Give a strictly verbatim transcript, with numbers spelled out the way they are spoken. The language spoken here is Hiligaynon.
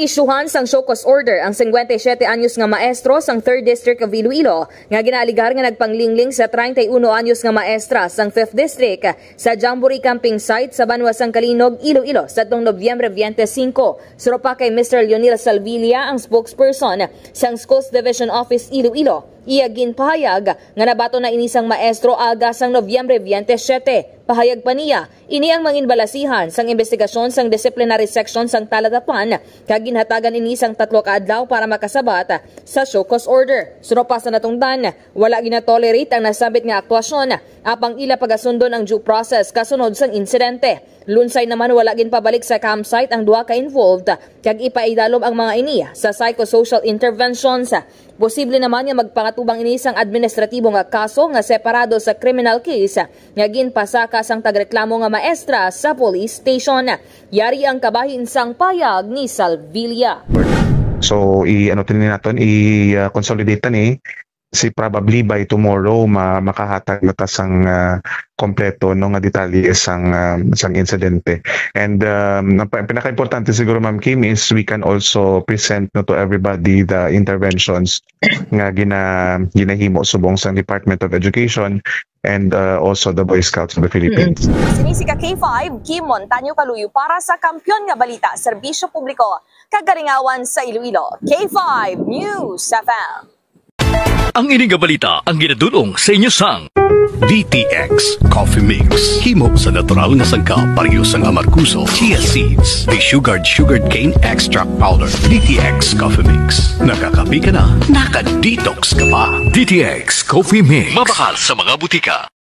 Isyuhan sang show cause order ang singkwenta y siyete anyos nga maestro sang Third District of Iloilo nga ginaaligar nga nagpanglingling sa treinta y uno anyos nga maestra sang Fifth District sa Jamboree Camping Site sa Banwa sang Calinog, Iloilo, sa tong Nobyembre twenty-five. Suno pa kay Mister Leonel Salvilla, ang spokesperson sang Schools Division Office Iloilo, iya ginpahayag nga nabaton na ini sang maestro aga sang Nobyembre twenty-seven. Pahayag pa niya, ini ang mangin balasihan sang imbestigasyon sang disciplinary section sang Talatapan, kag ginhatagan ini sang tatlo ka adlaw para makasabat sa show cause order. Suno pa sa natungdan, wala ginatolerate ang nasambit nga aktwasyon, apang ila pagasundon ang due process kasunod sang insidente. Lunsay naman, wala ginpabalik sa campsite ang duha ka involved, kag ipaidalom ang mga ini sa psychosocial interventions. Posible naman nga magpangatubang ini sang administratibo nga kaso nga separado sa criminal case nga ginpasaka sang tagreklamo nga maestra sa police station. Yari ang kabahin sang payag ni Salvilla. So i ano tini naton, i uh, consolidate ni si probably by tomorrow ma makahatag na ta sang uh, kompleto no nga detalye sang uh, sang insidente. And um, ang pinakaimportante siguro, Ma'am Kim, is we can also present no to everybody the interventions nga gina ginahimo subong sang Department of Education and uh, also the Boy Scouts of the Philippines. Mm-hmm. Sini si ka K five, Kim Montaño Kaluyo para sa Kampiyon nga Balita, Serbisyo Publiko, kag Kalingawan sa Iloilo. K five News F M. Ang ini nga balita ang ginadulong sa inyo sang D T X Coffee Mix. Himo sa natural nga sangkap, pareho sang amargoso, chia seeds, desugared sugarcane extract powder. D T X Coffee Mix. Nakakape ka na, naka-detox ka pa. D T X Coffee Mix. Mabakal sa mga butika.